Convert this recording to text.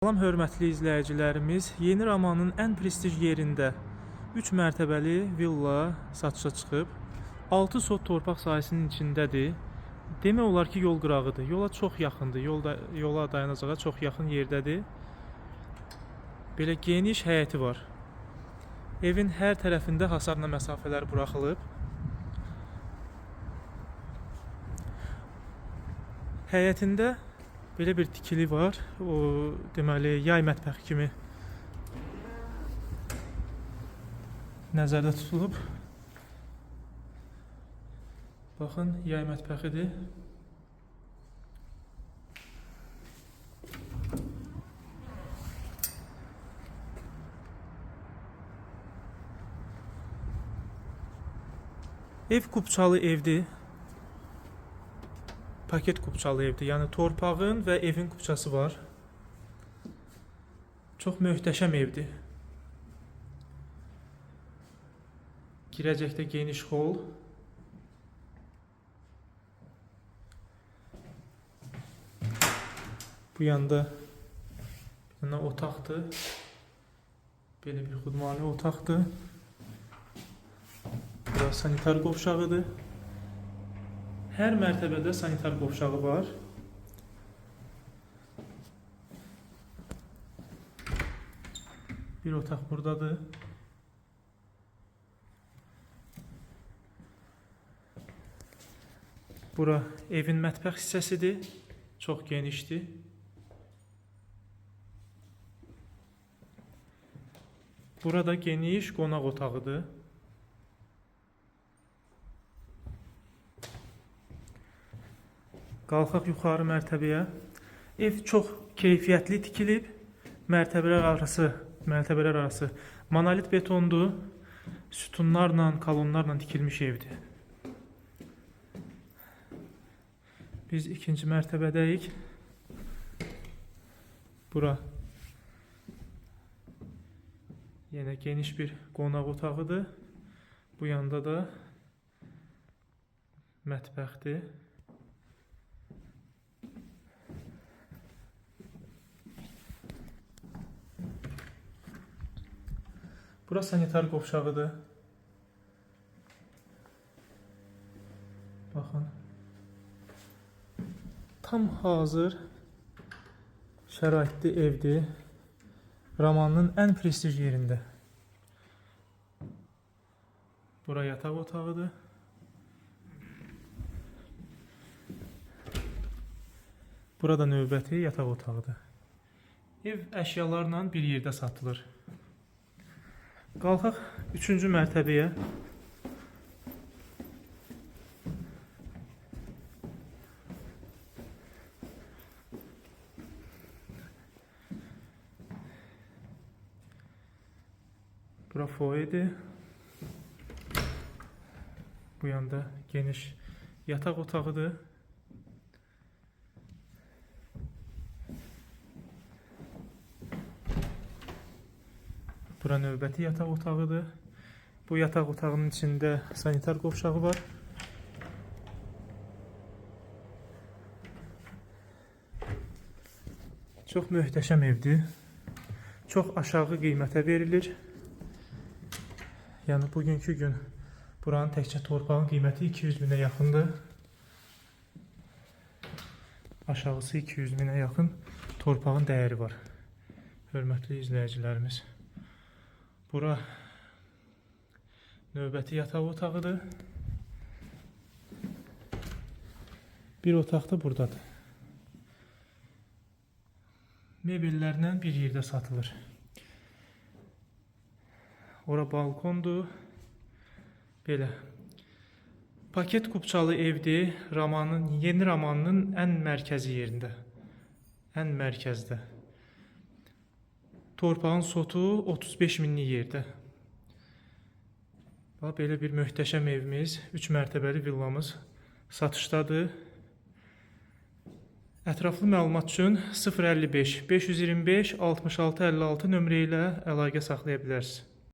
Salam hörmətli izləyicilərimiz, Yeni Ramanın ən prestij yerində 3 mərtəbəli villa satışa çıxıb. 6 sot torpaq sahəsinin içindədir. Demək olar ki, yol qırağıdır. Yola çox yaxındır. Yolda yola dayanacağa çox yaxın yerdədir. Belə geniş həyəti var. Evin hər tərəfində hasarla məsafələr buraxılıb. Həyətində belə bir tikili var. O deməli yay mətbəxi kimi nəzərdə tutulub. Baxın, yay mətbəxidir. Ev kupçalı evdir. Paket kupçalı evdir. Yəni torpağın və evin kupçası var. Çox möhtəşəm evdir. Girəcəkdə geniş hol. Bu yanda bir dənə otaqdır. Belə bir xudmani otaqdır. Bura sanitar qovşağıdır. Hər mərtəbədə sanitar qovşağı var. Bir otaq buradadır. Bura evin mətbəx hissəsidir. Çox genişdir. Burada geniş qonaq otağıdır. Qalxaq yuxarı mərtəbəyə. Ev çox keyfiyyətli tikilib. Mərtəbələr arası monolit betondur. Sütunlarla, kolonlarla tikilmiş evdir. Biz ikinci mərtəbədəyik. Bura yenə geniş bir qonaq otağıdır. Bu yanda da mətbəxdir. Bura sanitar qovşağıdır. Baxın. Tam hazır şəraitli evdir. Ramanın ən prestij yerində. Bura yataq otağıdır. Burada növbəti yataq otağıdır. Ev əşyalarla bir yerdə satılır. Qalxaq üçüncü mərtəbəyə. Bura foyedir. Bu yanda geniş yataq otağıdır. Bura növbəti yataq otağıdır. Bu yataq otağının içində sanitar qovşağı var. Çox möhtəşəm evdir. Çox aşağı qiymətə verilir. Yəni bugünkü gün buranın təkcə torpağın qiyməti 200 minə yaxındır. Aşağısı 200 minə yaxın torpağın dəyəri var. Hörmətli izləyicilərimiz. Bura növbəti yataq otağıdır. Bir otaq da buradadır. Mebellərlə bir yerdə satılır. Ora balkondur. Belə. Paket kupçalı evdir. Ramanın, Yeni Ramanın ən mərkəzi yerində. Ən mərkəzdə. Torpağın sotu 35 minlik yerdə. Bax belə bir möhtəşəm evimiz, 3 mərtəbəli villamız satışdadır. Ətraflı məlumat üçün 055 525 66 56 nömrə ilə əlaqə saxlaya bilərsiniz.